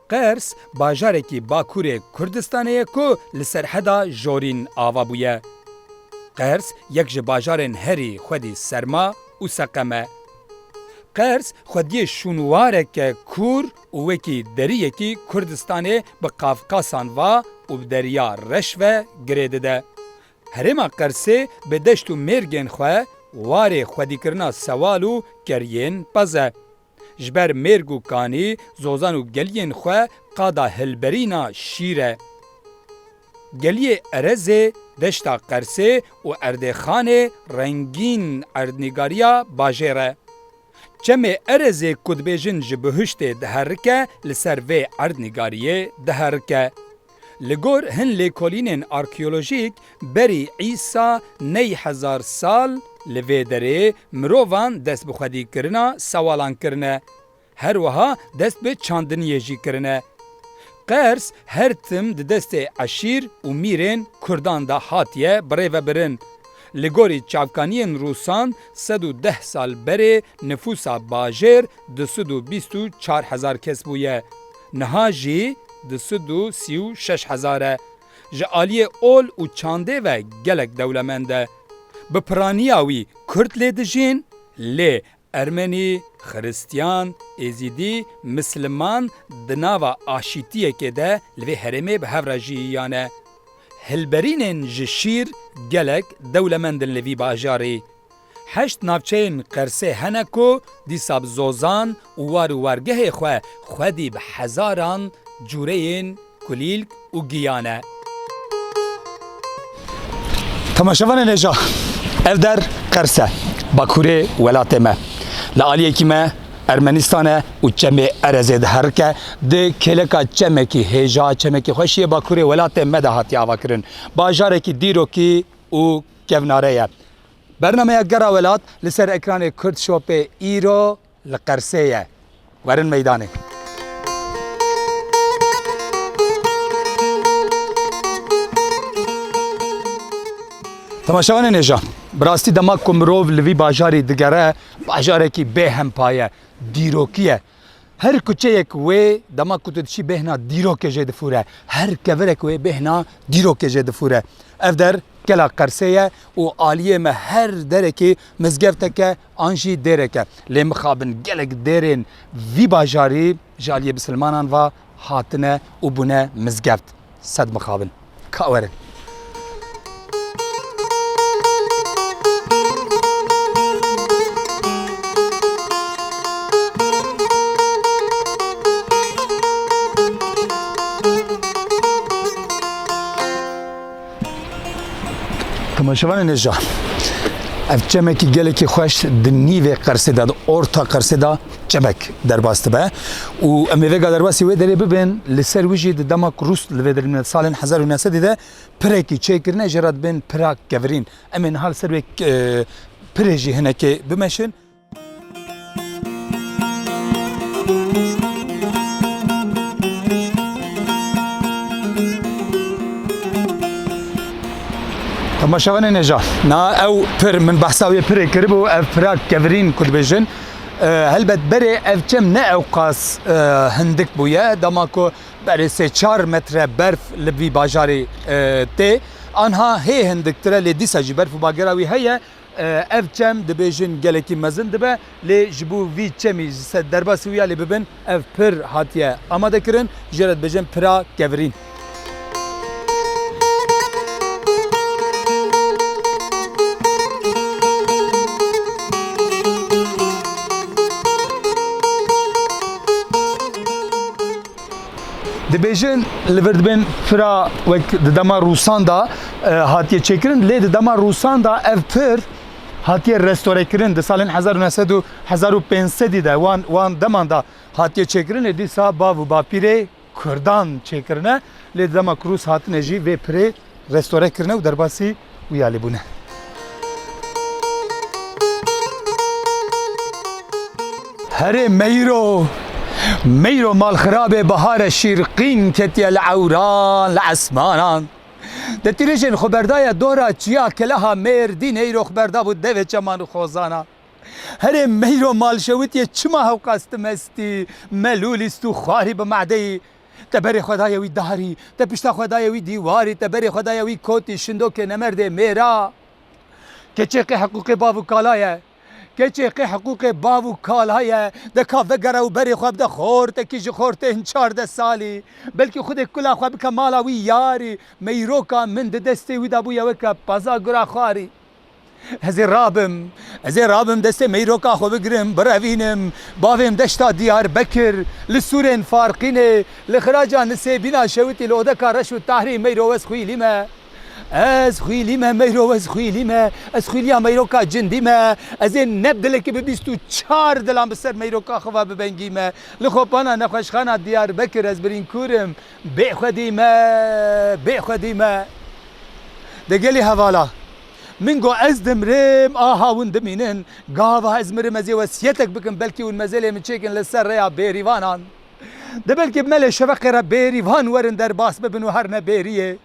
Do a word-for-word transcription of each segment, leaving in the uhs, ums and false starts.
Qers bajarekî Bakurê Kurdistanê ye ku li serheda jorîn ava bûye. Qers yek ji bajarên herî xwedî serma û seqem e. Qers xwediyê şûnwareke kûr û wekî deriyekî Kurdistanê bi Qafqasan va û bi Derya Reş ve girê dide. Herêma Qersê bi deşt û mêrgên xwe warê xwedîkirina sewal û keriyên pez e. Ji ber mêrg û kanî, zozan û geliyên xwe qada hilberîna şîr e. Geliyê Erezê, deşta Qersê û Erdêxanê rengîn erdnîgariya bajêr e. Çemê Erezê ku dibêjin ji bihuştê diherike, li ser vê erdnîgariyê diherike. Li gor hin lêkolînên arkeolojîk, berî Îsa neh hezar sal li vê derê mirovan dest bi xwedîkirina sewalan kirine. Her wiha dest bi çandiniyê jî kirine. Qers her tim di destê eşîr û mîrên Kurdan de hatiye birêvebirin. Li gorî çavkaniyên Rûsan, sed û deh sal berê nifûsa bajêr du sed û bîst û çar hezar kes bûye. Niha jî du sed û sî û şeş hezar e. Ji aliyê ol û çandê ve gelek dewlemend e. Bi piraniya wî Kurd lê dijîn, lê Ermenî, Xiristiyan, Êzîdî, Misliman di nava aşîtiyekê de li vê herêmê bi hev re jiyiyane. Hilberînên ji şîr gelek dewlemend in li vî bajarî. Heşt navçeyên Qersê hene ku dîsa bi zozan û war û wargehê xwe xwedî bi hezaran cûreyên kulîlk û giyan e. Temaşevanên hêja, ev der Qers e, bakurê welatê me. Li aliyekî me Ermenistan e û çemê Erezê diherike, di kêleka çemekî hêja, çemekî xweşiyê bakurê welatê me de hatiye avakirin. Bajarekî dîrokî û kevnare ye. Bernameya Gera Welat li ser ekranê Kurd Shopê îro li Qersê ye. Werin meydanê. Temaşevanên hêja, bi rastî dema ku mirov li vî bajarî digere, bajarekî bê hempa ye, dîrokî ye. Her kuçeyek wê, dema ku tu diçî, bêhna dîrokê jê difûre. Her kevirek wê bêhna dîrokê jê difûre. Ev der kela Qersê ye û aliyê me her derekê mizgefteke an jî dêrek e. Lê mixabin gelek dêrên vî bajarî ji aliyê bisilmanan ve hatine û bûne mizgeft. Sed mixabin. Ka werin. Temaşevanên hêja, ev çemekî gelekî xweş di nîvê Qersê de, di orta Qersê de çemek derbas dibe. Û em ê vêga derbasî wê derê bibin, li ser wî jî di dema ku Rûs li vê derê, salên hezar û neh sedî de pirekî çêkirine, jê re dibên pira kevirîn. Em ê niha li ser wê, e, pirê jî hinekê bimeşin. Temaşevanên hêja, na ew pir, min behsa wê pirê kiribû, ev pira kevirîn ku dibêjin. E, helbet berê ev çem ne ewqas, e, hindik bûye, dema ku berê sê çar metre berf li vî bajarî, e, tê. Anha hê hindiktir e, lê dîsa jî berf û bagera wî heye. E, ev çem dibêjin gelekî mezin dibe, lê ji bo vî çemî ji ser derbasî wî ya lê bibin, ev pir hatiye amade kirin, jê re dibêjin pira kevirîn. Dibêjin li vir dibên pira wek di dema Rûsan de, e, hatiye çêkirin, lê di dema Rûsan de ev pir hatiye restorekirin. Di salên hezar û neh sed û hezar û pênc sedî de wan, wan deman de hatiye çêkirin, lê dîsa bav û bapîrê Kurdan çêkirine, lê di dema ku Rûs hatine jî vê pirê restore kirine û derbasî wî ya lê bûne. Herê meyro, meyro malxirabê, bihare şîrqîn ketiye li ewran, li esmanan. Detîrêjên xwe berdaye dora çiya Keleha Mêrdîn, eyro xwe berdabû devê çeman û xozana. Herê meyro malşewitiye, çima hewqas tu mestî, melûlî stû xwarî bi madeyî? Te berê xwe daye wî darî, te pişta xwe daye wî dîwarî, te berê xwe daye wî kotî, şindokê nemerdê mêra. Keçê qê hiqûqê bav û kala ye. Keçê qê hiqûqê bav û kala ye. De ka vegere û berê xwe bide xortekî ji xortên çardeh salî. Belkî Xwedê kula xwe bike mala wî yarî. Meyroka min di destê wî de bûye weke paza gura xwarî. Ez ê rabim, ez ê rabim destê meyroka xwe bigirim, birevînim, bavêm deşta Diyarbekir, li sûrên Farqînê, li xiraca Nisêbîna Şewitî, li odeka reş û tahrî meyro ez xwîlî me. Ez xwîlî me meyro ez xwîlî me, ez xwîliya meyroka cindî me, ez ê ne bi dilekî bi bîst û çar dilan bi ser meyroka xwe ve bibengî me. Li xopana nexweşxana Diyarbekir ez birînkûr im, bê xwedî me, bê xwedî me. De gelî hevala. Min got ez dimrim, aha hûn dimînin. Gava ez mirim ez ê wesiyetek bikim, belkî hûn mezelê min çêkin li ser rêya bêrîvanan. De belkî melê şeveqê re bêrîvan werin derbas bibin û herne bêriyê.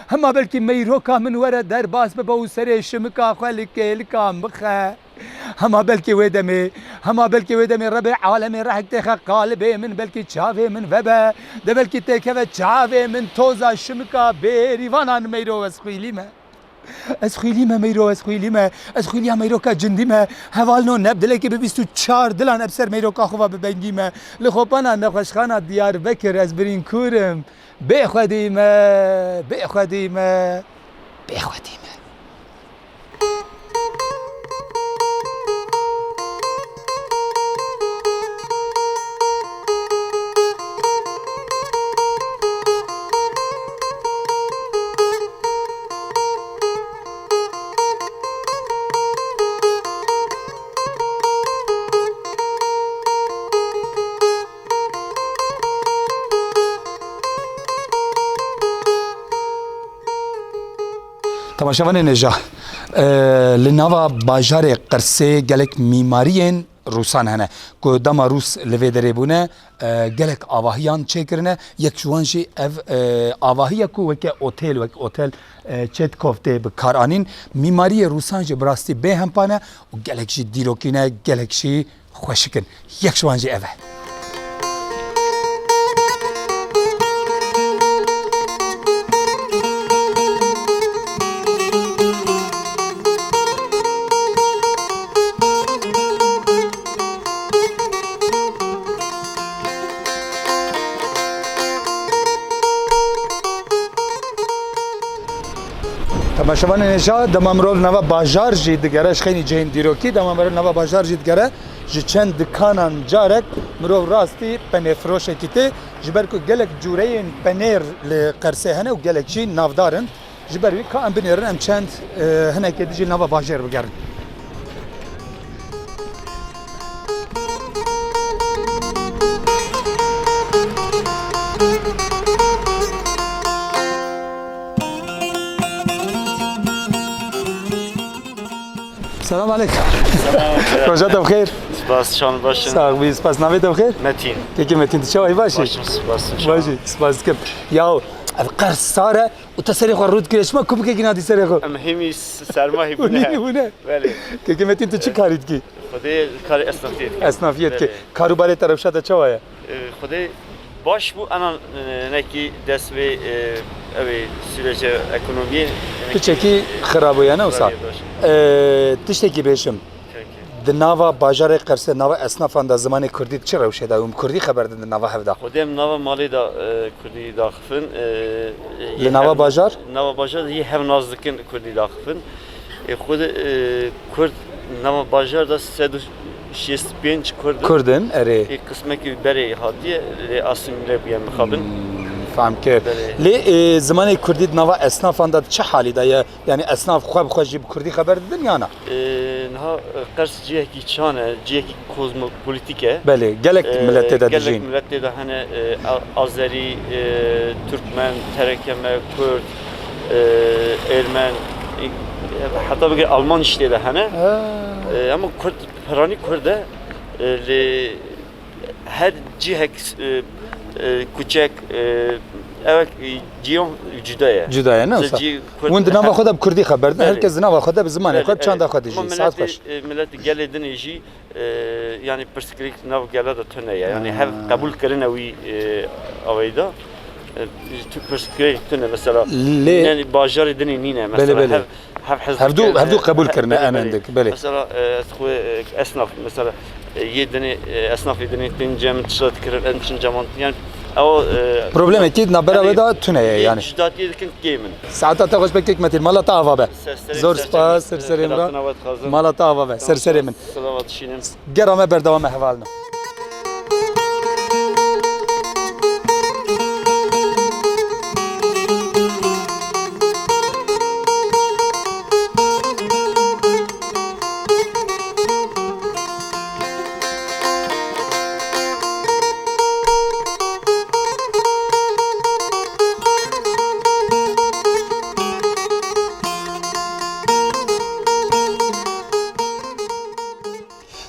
Hema belkî meyroka min were derbas bibe û serê şimika xwe li kêlikan bixe. Hema belkî wê demê, hema belkî wê demê Rebê alemê rehek têxe qalibê min, belkî çavê min vebe. De belkî têkeve çavê min toza şimika bêrîvanan meyro ez xwîlî me. Ez xwîlî me meyro, ez xwîlî me. Ez xwîliya meyroka cindî me. Hevalno ne bi dilekî bi bîst û çar dilan eb ser meyroka xwe ve bibengî me. Li xopana nexweşxana Diyarbekir ez birînkûr im. Bê xwedî me, bê xwedî me, bê xwedî me. Temaşevanên hêja, e, li nava bajarê Qirsê gelek mîmariyên Rûsan hene ku dema Rûs li vê derê bûne, e, gelek avahiyan çêkirine. Yek ji wan jî ev, e, avahî ye ku weke otel, wek otel, e, Çetkov tê bi kar anîn. Mîmariyê Rûsan jî bi rastî bêhempa ne û gelek jî dîrokî ne, gelek jî xweşik in. Yek ji wan jî ev e. Temaşevanên hêja, dema mirov nava bajar jî digere, ji xeynî cihên dîrokî, dema mirov nava bajar jî digere, ji çend dikanan carek mirov rastî penêrfiroşekî tê, ji ber ku gelek cûreyên penêr li Qersê hene û gelek jî navdar in. Ji ber wî ka em binêrin, em çend, e, hinekê dijî nava bajêr bigerin. Selam aleykum. Selam. Roja te bi xêr. Spas, şan baş in. Sax bî, spas. Navê te bi xêr? Metin. Kekê Metin, tu çawa yî, baş î? Baş im, spas. Baş î, spas dikim. Yaw, ev qers sar e û te serê xwe rû dikire. Çima kubikekî nadî serê xwe? Em hemî s-, serma hebûne. Hûn hebûne? Belê. Kekê Metin, tu çi karî dikî? Xwedê karê esnafiyê dike. Esnafiyê dike. Belê. Karûbarê te, rewşa te çawa ye? E, Xwedê baş bû, ena, e, nekî dest vê, e, ew ê sürece ekonomiyê, e, piçekî xirab bûye, ne wisa? Xirab bûye, baş. E, tiştekî bêjim. Peki. Di nava bajarê Qersê, nava esnafan de zimanê kurdî di çi rewşê de? Hûn bi kurdî xeber din di nava hev de? Xwedê em nava malê de, e, kurdî daxifin, e, e, Li nava hev-, bajar? Nava bajar yê hev nas dikin kurdî daxifin. E, xwedê, e, kurd nava bajar de sed û şêst pênc kurd in. Kurd in, erê. E, qismekî berê hatiye, lê asîmîle bûye mixabin. Hmm, fam kir. Belê. Lê, e, zimanê kurdî di nava esnafan de di çi halî de ye? Yanî esnaf xwe bi xwe jî bi kurdî xeber didin ya na? E, niha, e, Qers cihekî çan e, cihekî kozmopolitîk e. Belê, gelek E, milet tê de gelek dijîn. Milet tê de hene, e, A-, Azerî, e, Türkmen, Terekeme, Kurd, e, Êrmen, e, heta bigire Alman jî tê de hene. Ha. E, ama Kurd, piranî Kurd e, e, lê her cihek, e, e, kuçek, e, Ew, e, cî cuda ye. Cuda ye, ne Mesela wisa? cî Kurd, Hûn di nava xwe de bi kurdî xeber din, Belê. herkes di nava xwe de bi zimanê Belê, xwe, bi çanda belê. xwe Hema dijî, saet miletê, xweş. e, miletê gelê din ê jî, e, yanî pirsgirêk nav gela de tune ye. Yanî hev Ha. qebûl kirine wî, e, awayî de. E, tu pirsgirêk tune mesela. Lê Yani bajarê dinê nîne Belê, mesela. belê. Hev, hev hezdikirin, Hevdû, hevdû e, qebûl he-, kirine belê, en belê. endik, belê. Mesela, e, ez xwe, e, esnaf, mesela, e, yê dinê, e, esnafê dinê tên cem tişta dikirin, en çin ceman. Yani, ew, e, Problemekî di navbera Belê. we de tune ye Yê yani. Cudatiyê dikin kêm in. Saeta te xweş be kek Metîn. Mala te ava be. Ser serê, Zor ser spas, serê, ser serê min re. Selavat xwazim. Mala te ava be, ser serê min. Selavat şînim. Gera me berdewame hevalno.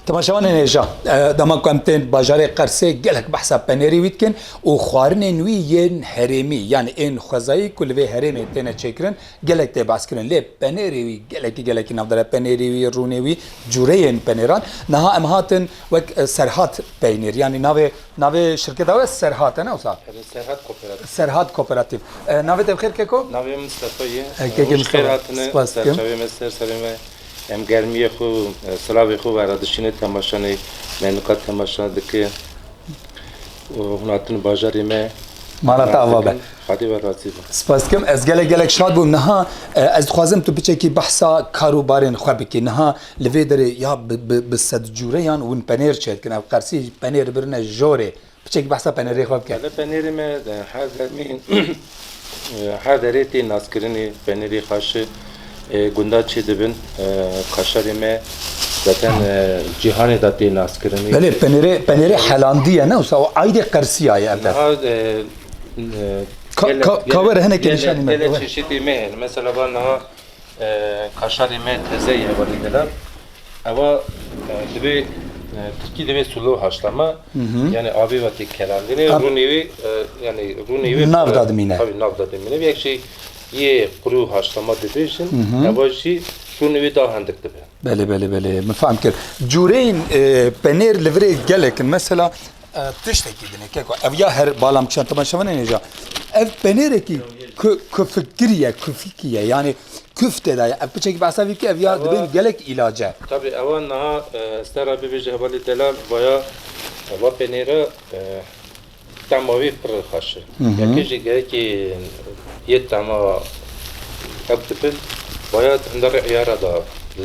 Temaşevanên hêja, e, dema ku em tên bajarê Qersê gelek behsa penêrê wî dikin û xwarinên wî yên herêmî, yanî ên xwezayî ku li vê herêmê têne çêkirin, gelek tê behskirin. Lê penêrê wî gelekî, gelekî navdar e. Penêrê wî, rûnê wî, cûreyên penêran. Niha em hatin wek, e, Serhat Peynîr, yanî navê, navê şirketa we Serhat e, ne wisa? Serhat Kooperatif. Serhat Kooperatif. E, navê te bi xêr keko? Navê min Mistefa ye. E, kekê Hoş Mistefa. xêr hatine Spas dikim. Serçavê me, ser serê me. Em germiyê xwe, e, silavê xwe ve re dişîne temaşanê me nika temaşa dike. Û hûn hatin bajarê me. Mala te ava be. Xwedê we razî be. Spas dikim. Ez gelek gelek şad bûm. Niha, e, ez dixwazim tu piçekî behsa karûbarên xwe bikî. Niha li vê derê ya bi, bi, bi sed cûreyan hûn penêr çêdikin. Ev Qersî penêr birine jorê. Piçekî behsa penêrê xwe bike. Hele penêrê me, e, her demê, e, her derê tê naskirinê, penêrê xaşi, e, gunda çêdibin, e, kaşarê me zaten, e, cîhanê de tê naskirinê. Belê, penêrê, penêrê helandî ye, ne wisa? O aydê Qersiya ye ev der. Niha, e, e, Ka-, gelek, ka-, gelek, ka were hinekê gelek, nîşanî me, gelek were. çeşitê me hene. Mesela, van niha, e, kaşarê me teze ye, hevalê delal. Ewa, e, divê, e, tirkî divê sulu haşlama, Hı hı. yani avê ve tê kelandinê, Ab- rûnê wê, e, yani rûnê wê Nav e, da dimîne. Tabii nav da dimîne. Yek şey yê quru haşlama dibêjin, Hı hı. ewa jî rûnê wê daha hindik dibe. Belê, belê, belê. Min fehm kir. Cûreyên, e, penêr li virê gelek in. Mesela, e, tiştekî dinê keko. Ev ya her balam çiyan temaşevanên hêja. Ev penêrekî ku-, kufikirî ye, kufikî ye. Yani kuf tê de ye. Ev piçekî behsa vî bike, ev ya Ewa dibên gelek îlac e. Tabii, ewa niha, e, ez te re bibêje hevalê delal, vaya, e, va penêre, e, Tema wê pir xweş e. Hı hı. Yekê jî gerekê yê tema ev dibin. Vaya hunderê eyara da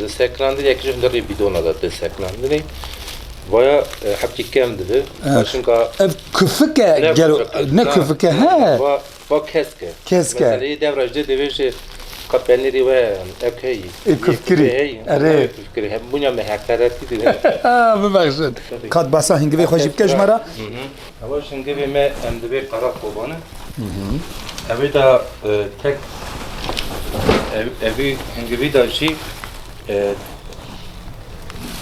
diseknandin, yekê jî hunderê bidona da diseknandinê. Vaya, e, hebkî kem dibi. Evet. Başinka Ev kufik e, ne gelo, kufik e, ne na, kufik e, he. va, va kesk e. Kesk e. Mesela, yê devra jî divêje ka penêrê we ev heyî. E, Yê kufkirî. kufê heyî. Erê. Ev kufkirî. Hem bunya me heqaretî dibin. Bibexşin. Tabii. Kat basa hingivê xwe jî bike ji me re. Hı hı. Ewa jî hingivê me em divê qara Kobanê. Hı hı. Evê de, e, tek, ev-, evî hingivî de jî, e,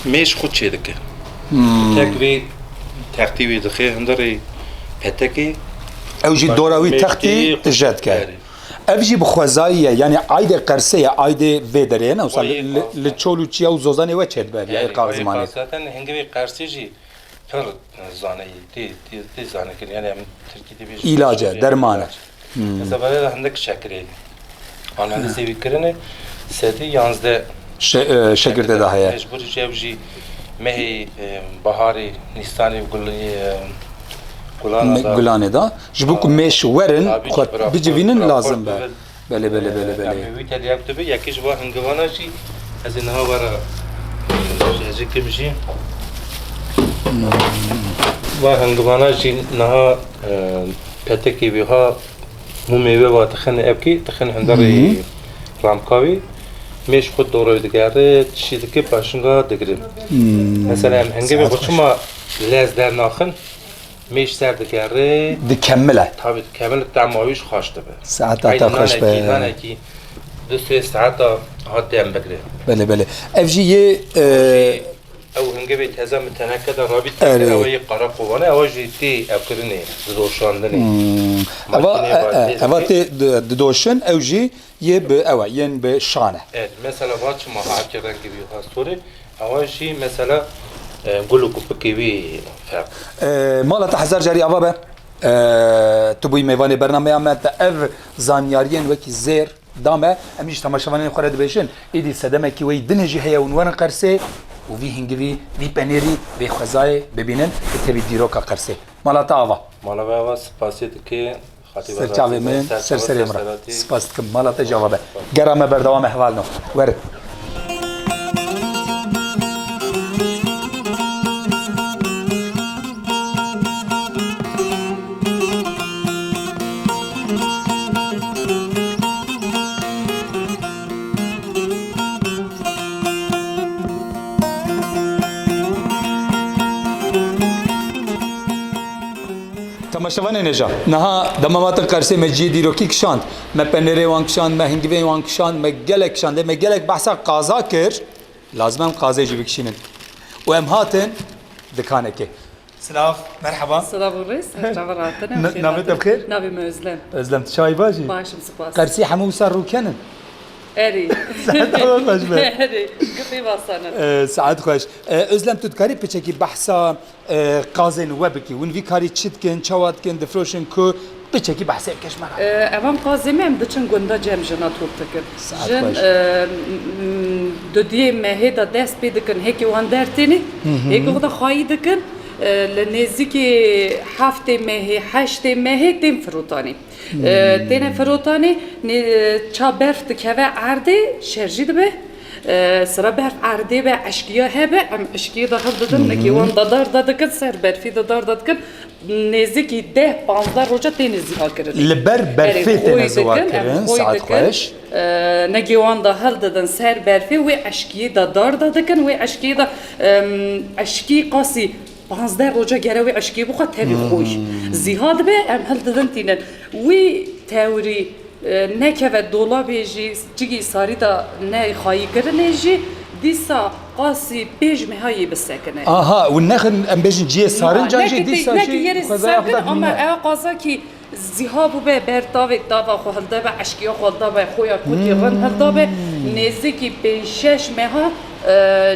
mêş xwe çêdike. Hmm. Tek vê textî wê dixe hundirê petekê. Ew jî dora wî mêştî textî xwe tije dike. Erê. Ev jî bi xwezayî ye, yanî aydê Qersê ye, aydê vê derê ye, ne wisa Ayê li, li, Qersê. li çol û çiya û zozanê we çêdibe, ya Erê, ê qaxzimanê. Ayê Qersê, zaten hingivê Qersê jî Pir zaneyî, tê, tê, tê zane kirin. Yani em tirkî dibêjin, Îlac e, e, derman e. ilac. Hmm. Mesela, belê de hindik şekirê. Analizê wî kirine, sedî yanzdeh Şe-, e, şekir tê de heye. Mecbûrî jî ew jî mehê, e, baharê, Nîsanê, gul-, e, gulana Me-, da. gulanê da. Ji bo ku Ha. mêş werin, Tabii xwe ki, bira bicivînin xwe, bira lazim xwe be. bibin. Belê, belê, belê, Ee, belê. Em ê wî tedî ev dibe, yekê ji bo hingivana jî, ez ê niha were, e, ji ez ê kim jî. Hmm. Va hingivana jî niha, e, petekê wî ha, mûmê wê va dixin evkî, dixin hunderê Hı hı. ramka wî. Mêş xwe doro digere, tişî dike, paşinga digire. Hmm. Mesela em hingivê Saet xwe xweş. çima lez dernaxin, Mêş ser digere. Dikemile. Tabii, dikemile, tema wî jî xweş dibe. Saeta Eynî te xweş nanekî, be. nanekî du sê saeta hat dem bigire. Belê, belê. Ev jî yê, e, Jî Ew hingivê teze min teneke de rabît Erê. Ew yê qara kovane, ew jî tê ew kirinê, didoşandinê. Hmm. Eva, Makînê e, e, eva tê di-, didoşin, ew jî yê bi ew e, yên bi şan e. Evet, mesela va çima hakî rengê wî ha sorê, ewa jî mesela, e, gul û kupikê wî ferq. E, mala te hezar carî ava be. E, tu bûyî mêvanê bernameya me, te ev zanyariyên wekî zêr da me. Em jî ji temaşevanên xwe re dibêjin, êdî sedemekî weyî dinê jî heye hûn werin Qersê û vî hingivî, vî penêrî, vê xwezayê bibînin û tevî dîroka Qersê. Mala te ava. Mala we ava, spasê dike. Xatî Ser çavê min, ser serê min re. Spas dikim. Mala te jî ava be. Gera me berdewam e hevalno. Werin. Temaşevanên hêja, niha dema me hatin Qersê, me cihê dîrokî kişand, me penêrê wan kişand, me hingivên wan kişand, me gelek kişand, me gelek behsa qaza kir, lazim em qazê jî bikişînin. Û em hatin dikanekê. Silav, merheba. Silav û rêz, her çawa rahatine. N-, navê te bi xêr? Navê me Özlem. Özlem, tu çawa baş î? Baş im, spas. Qersî hemû wisa rûken in? Erê. Saet xweş be. Erê, gifê vasanin. Ee, saet xweş. Ee, Özlem, tu dikarî piçekî behsa, ee, qazên we bikî? Hûn vî karî çi dikin, çawa dikin, difiroşin ku? Piçekî behsê bike ji me re. Ee, evan qazê me, em diçin gunda cem jina top dikin. Saet xweş. Jin, ee, m-, m-, dudiyê mehê de dest pê dikin, hêkê wan dertênê, Hı hı. hêkê xwe de xwayî dikin, ee, li nêzîkî heftê mehê, heştê mehê tên firotanê. Ee, têne firotanê, nê, ça berf dikeve erdê, şerjî dibe. Ee, sira berf erdê be, eşkiya hebe, em eşkiyê de hildidin, nekî wan de dar de dikin, ser berfî de dar de dikin. Nêzîkî deh panzdeh roja têne zîha kirin. Li ber berfê Erê, têne xwî ziwa dikin, em kirin, xwî saet dikin. Xweş. Ee, negê wan de hildidin ser berfê, wê eşkiyê de dar de dikin, wê eşkiyê de, em, eşkî qasî panzdeh roja gere wê eşkê bixwe tevî xwe jî zîha dibe, em hildidin tînin. Wî tewrî, e, nekeve dolabê jî, cigî sarî de nexayî kirinê jî, dîsa qasî pênc meha yê bisekine. Aha, û nexin em bêjin cihê sarincan jî dîsa jî xwezaya xwe de bîne. Ama ew qazakî Zîha bûbe ber tavê tava xwe hilde be, eşkiya xwe hilda be, xwe ya kotî rin hilda be, nêzîkî pênc şeş meha, e,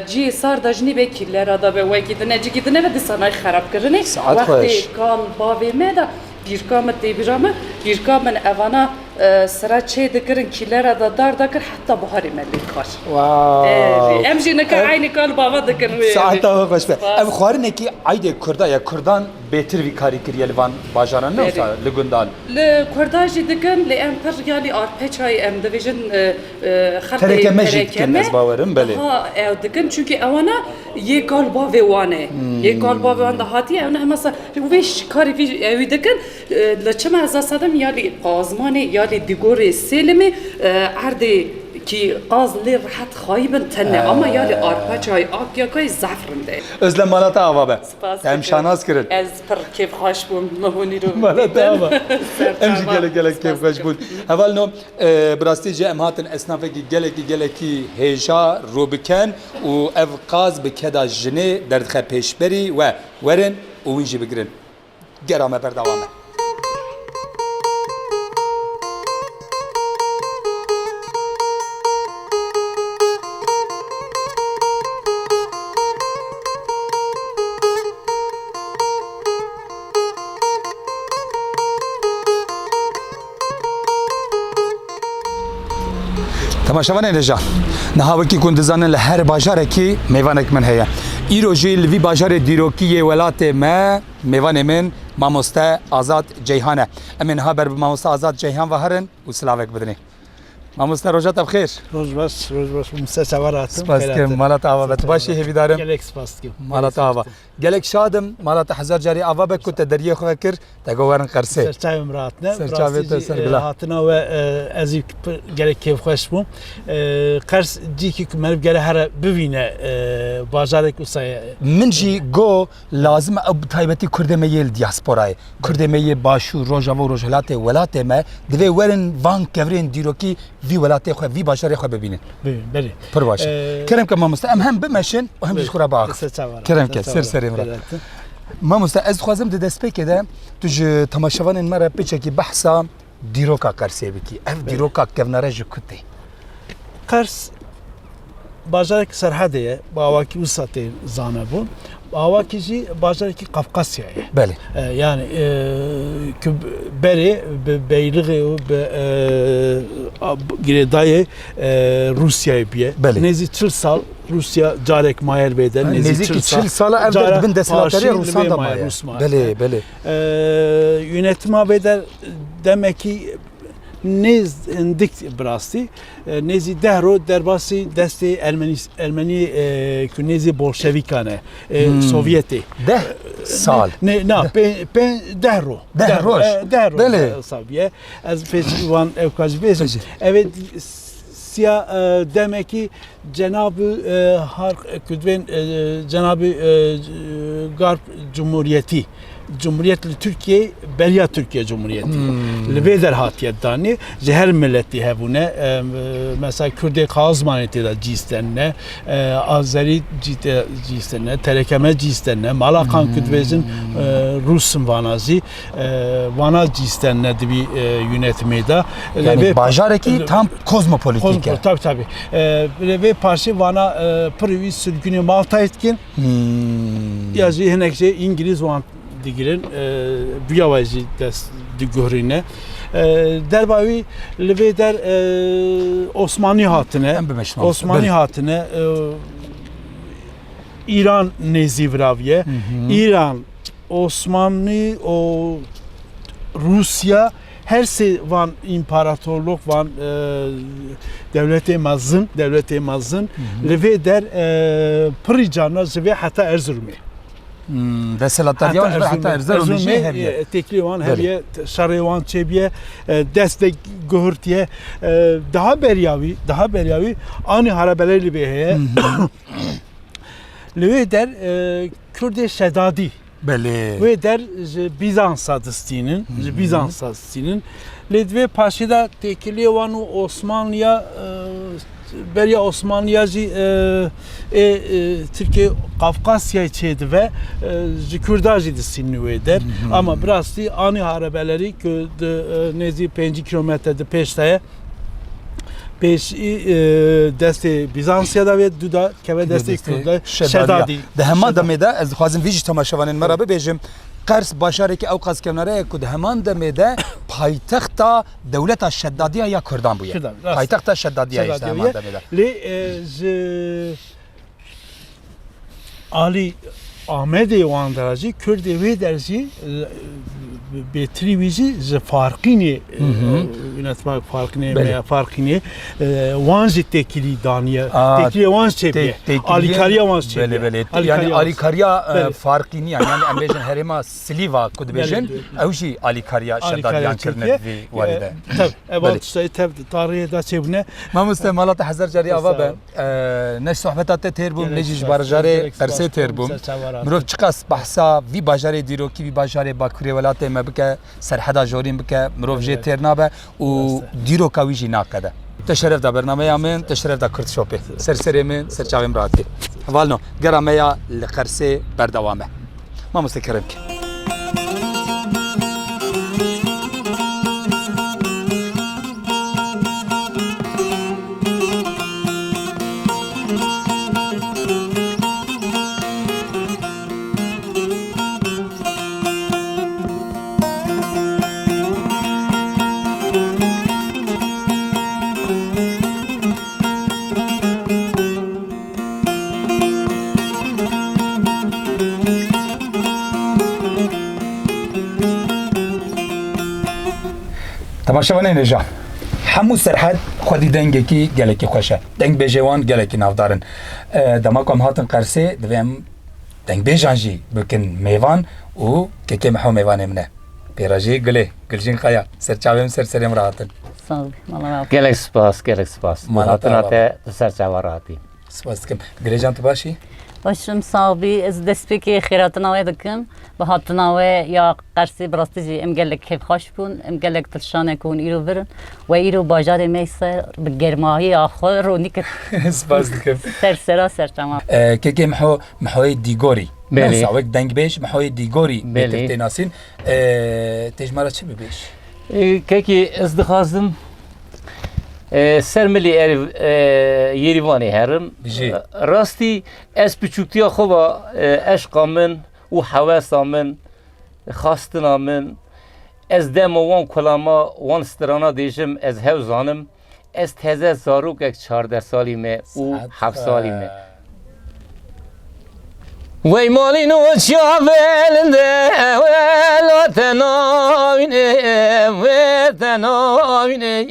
cihê sar de jinî be kîlera da be, wekî dine, cikî dine be, dîsa nayê xerab kirinê. Saet xweş. Wextê kal bavê me de, pîrka min tê bîra min, pîrka min evana, e, sira çê dikirin, kîlera da dar da kir, heta biharê me lê kar. Wow. Erê, em jî nika Em eynî kal bava dikin wê. Saeta we xweş be. Spas. Ev xwarinekî aydê Kurda ye, Kurdan bêtir vî karî kiriye li van bajaran, ne Berê. Wisa li gundan? Li Kurda jî dikin, lê em pir ya lî arpeçayê em dibêjin, e, e, xelkê Tereke me jî tereke dikin, me ez bawerim, belê. Daha ew dikin, çunkî ewana yê kal bavê wan e. Hmm. Yê kal bavê wan de hatiye, ew ne hema sa, wê ş-, karî vî, ewî dikin, e, li çima ez a sedim ya lî qazmanê, ya lî dîgorê sêlimê, e, erdê kî qaz lê rehet xayî bin tene, ama ya lî arpeçayê, akyakayê zehf rind e. Özlem, mala te ava be. Spas dikim. Em şanas kirin. Ez pir kêfxweş bûm, me hûn îro Mala te dîtin. Ava. Em jî gelek gelek kêfxweş bûn. Hevalno, e, bi rastî jî em hatin esnafekî gelekî, gelekî hêja rû biken û ev qaz bi keda jinê derdixe pêşberî we. Werin û wîn jî bigirin. Gera me berdewam e. Temaşevanên hêja, niha wekî ku hûn dizanin li her bajarekî mêvanek min heye. Îro jî li vî bajarê dîrokî yê welatê me mêvanê min mamoste Azad Ceyhan e. Em ê niha ber bi mamoste Azad Ceyhan ve herin û silavek bidinê. Mamoste, roja te bi xêr. Roj baş, roj baş. Min ser çava rahat im. Spas dikim, mala te ava be. Tu baş î, hêvîdar im. Gelek spas dikim. Mala te ava. Gelek şad im, mala te hezar carî ava be ku te deriyê xwe vekir, te got werin Qersê. Ser çavê min rahat ne. Ser çavê te, ser bila. Hatina we, e, ez jî p-, gelek kêfxweş bûm. E, Qers cîkî ku meriv gere here bivîne, e, bajarek wisa ye. Min jî got, lazim e ew bi taybetî Kurdê me yê li diasporayê, Kurdê me yê Başûr, Rojava û Rojhilatê welatê me, divê werin van kevirên dîrokî vî welatê xwe, vî bajarê xwe bibînin. Bibîn, belê. Pir baş e. Ee, Kerem ke mamoste, em hem bimeşin û hem jî belê. Xwe re biaxivin. Ser çava re, Kerem ke, ser çava ser re. Serê min re. Belê. Mamoste, ez dixwazim di destpêkê de tu ji temaşevanên me re piçekî behsa dîroka Qersê bikî. Ev belê. Dîroka kevnare ji ku tê? Qers bajarek Serhedê ye, bi awakî wisa tê zanebûn. Bi awakî jî bajarekî Qafqasyayê ye. Belê. E, yani, e, ku berê bi Beylixê û bi, e, a, girêdayê, e, Rûsyayê bûye. Belê. Nêzî çil sal Rûsya carek maye li vê der, ha, nêzî nêzîkî çil sal. Çil sala ev der cara di bin desthilatdariya paşî li Rûsan vê de maye, maye. Rûs maye. Belê, belê. E, yönetima vê der demekî nêz hindik bi rastî, e, nêzî deh ro derbasî destê Ermenî, Ermenî, e, ku nêzî Bolşevîkan e, e, Hmm. Sovyetê. Deh sal. Ne, na, Deh. Pê, pê, deh ro. Deh Deh, roj. E, deh ro Belê. Sabiye. Ez pêş wan ewka jî bêjim. Pêşî. Ev ê siya, e, demekî cenabî, e, har, ku divên, e, cenabî, e, Garp Cumhuriyetî. Cumhuriyet li Tirkiye, beriya Tirkiye Cumhuriyetî. Hmm. Li vê der hatiye danî, ji her miletî hebûne. E, mesela Kurdê Qazmanê tê de cî stenine, e, Azerî cî te-, cî stenine, T R K M cî stenine, Malakan ku dibêjin, e, Rûs in vana jî, e, vana cî stenine di vî, e, yönetimê de. Yanî Lê vê pa-, bajarekî tam kozmopolitîk e. Kozmo-, tabii, tabii. E, lê vê paşê vana, e, pirî wî sürgünê Maltayê dikin. Hmm. Ya jî hinek jê Îngilîz wan digirin, e, bi ya wê jî dest diguherîne. E, derba wî li vê der, e, Osmanî hatine. Em bimeşin. Osmanî Belê. Hatine, e, Îran nêzî viraviye. Hı hı. Îran, Osmanî û Rûsya, her sê van împaratorluk, van, e, dewletê mezin, dewletê mezin, Hı hı. Li vê der, e, pirî carna ji vê heta Erzurumê. Hmm, desthilatdariya Heta wan ji ber heta Erzurumê. Erzurumê jî Erzurumê, heviye. E, têkilê wan Belê. Heviye, şerê wan çêbiye, e, dest de guhurtiye. E, daha beriya wî, daha beriya wî anî harebelê li vê heye. Hı hı. Li wê der, e, Kurdê Şedadî. Belê. Wê der ji Bîzansa distînin, Hı hı. Ji Bîzansa distînin. Lê di vê paşê de têkiliyê wan û Osmanliya, e, beriya Osmanliya jî, e, ê, e, Tirkiye Qafqasyayê çêdive, e, ji Kurda jî distînin wê der. Hı hı. Ama bi rastî anî harebelerî ku di, e, nêzî pêncî kilometre di pêş de ye. Pêşî, e, destê Bîzansiya de vê du da keve destê destê Kurda Şedadiya. Şedadî. Di heman Şedadî. Demê de ez dixwazim vî jî temaşevanên me re bibêjim. Qers bajarekî ewqas kevnare ye ku di heman demê de paytexta dewleta Şedadiya ya Kurdan bûye. Şedadî, rast. Paytexta Şedadiya ye işte Şedadiya heman bûye. Demê de. Lê, e, ji alî Amedê wan de jî, Kurdê wê der jî, e, bêtirî wî jî ji Farqînê, e, Hı hı. Yönetmek Farqînê, Belê. Meya Farqînê, e, wan jî têkilî daniye. Aa, Têkilî wan jî çêbiye. Tê-, têkilî Alîkariya wan jî çêbiye. Belê, belê. Alîkariya Yani wan jî. Alîkariya, e, Belê. Farqînî, yani, yani em bêjin herêma Silîva ku dibêjin, Belê, belê. Ew jî alîkariya Alîkariya Şedadiyan kirine çêbiye. Vî warî de. E, tabii, ev Belê. Tiştayê tev di tarihê de çêbûne. Mamoste, mala te hezar carî ava be. Sağ ol. Ee, ne ji sohbeta te têr bûm, Gelek ne jî ji spas, bajarê gelek spas, Qersê têr bûm. Ser çava re. Mirov çiqas behsa vî bajarê dîrokî, vî bajarê bakurê welatê me bike, Serheda Jorîn bike, mirov jê Evet. Têr nabe û Rast e. Dîroka wî jî naqede. Te şeref da bernameya min, te şeref da Kurd Shopê. Ser serê min, ser çavê min rahatî. Hevalno, gera me ya li Qersê berdewam e. Mamoste kerem ke. Temaşevanên hêja, hemû Serhed xwedî dengekî gelekî xweş e. Dengbêjê wan gelekî navdar in. E, dema ku em hatin Qersê, divê em dengbêjan jî bikin mêvan û kekê Meho mêvanê min e. Pê re jî Gulê, Gulcîn Kaya, ser çavê min, ser serê min re hatin. Sağ ol, Allah razı olsun. Gelek spas, gelek spas. Mala te Hatina ava. Te di ser çava re hatî. Spas dikim. Girêcan, tu baş î? Baş im, sax bî. Ez destpêkê xêratina we dikim. Bi hatina we ya Qersê bi rastî jî em gelek kêfxweş bûn. Em gelek dilşan e ku hûn îro vir in. We îro bajarê me ser bi germahiya xwe ronî kir. Spas dikim. Ser sera ser, temam. E, kekê Miho, Mihoyê Dîgorî. Belê. Wisa wek dengbêj, Mihoyê Dîgorî Belê. bêtir tê nasîn. E, tê ji me re çi bibêj? E, kekê, ez dixwazim, e, ser milê er-, e, Yêrîvanê herim. Bijî. E, rastî ez piçûktiya xwe ve, e, eşqa min û hewesa min, xastina min, ez dema wan kulama, wan strana dêjim, ez hew zanim. Ez teze zarokek çardeh salî me û Saet heft salî me. Wey malî noçiya belinde, wela te navîne, wê te navîne,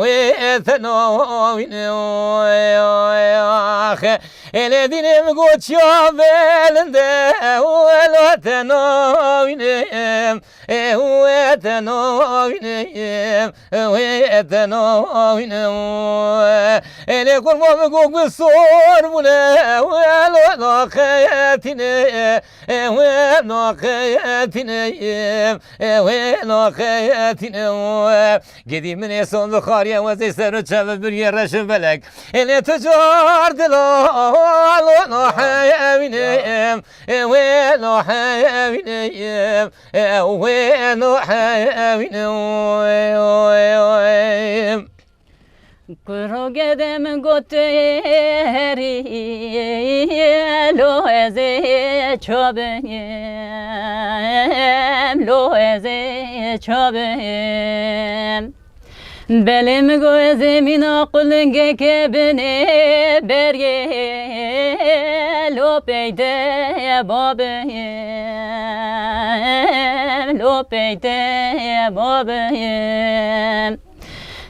wê te navîne, axe. Êlê dînê min goçiya belinde, wela te navîne, wê te navîne. Wê te navîne. Êlê kurma min gok bi sor bûne, wê lo naxetîne, wê naxetîne, wê naxetîne. Gedî min ê son bi xariye wezê ser û çev biriye reş û belek. Êlê tu car dila lo nahewîne, wê nahewîne. Ew wê no hewîne. Kuro gedê min got, herî lo ez ê çabim, lo ez ê çabim. Belê min got, ez ê mîna qulingeke binê berê, lo peyde babim, lo peyde babim.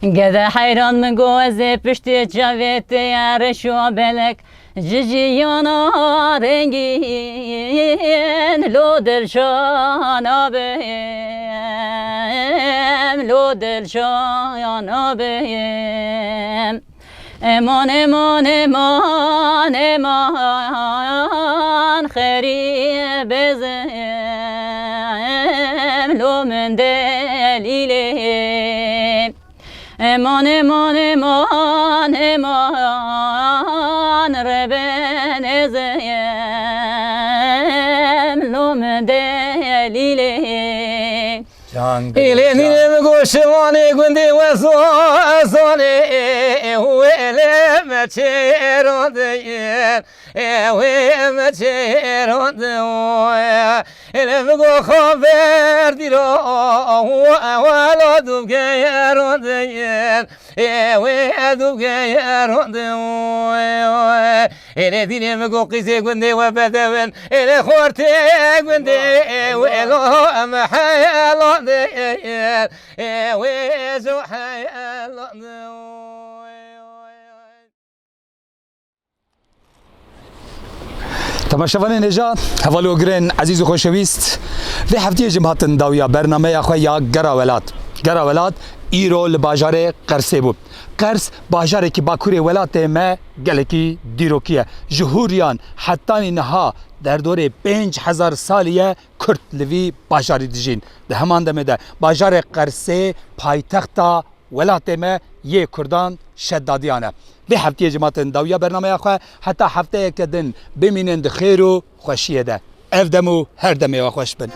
Gede heyran min got, ez ê piştê çavê te ya reş û belek, ji jiyana rengîn lo dilşana bim, lo dilşana bim. Eman, eman, eman, eman, xerîb ez im, lo min delîlê. Eman, eman, eman, eman, reben ez im, lo min delîlê. Êlê nînê min got şivanê gundê we zazanê, wê lê me çêrandin, wê me çêrandin. Êlê min got xaver dîra, wela dûv geyrandin. Ê wê ez û geyrandin. Êlê dînê min got qîzê gundê we bedewin. Êlê xortê gundê we lo em heyelandin. Ê wê ez û heyelandin. Temaşevanên hêja, hevalê û girên ezîz û xoşewîst, vê heftiyê jî em hatin dawiya bernameya xwe ya Gera Welat. Gera Welat îro li bajarê Qersê bû. Qers bajarekî bakurê welatê me gelekî dîrokî ye. Ji hûriyan hetanî niha derdorê pênc hezar salî ye Kurd li vî bajarî dijîn. Di heman demê de bajarê Qersê paytexta welatê me yê Kurdan Şedadiyan e. Vê heftiyê jî em hatin dawiya bernameya xwe, heta hefteyeke din bimînin di xêr û xweşiyê de. Ev dem û her demê we xweş bin.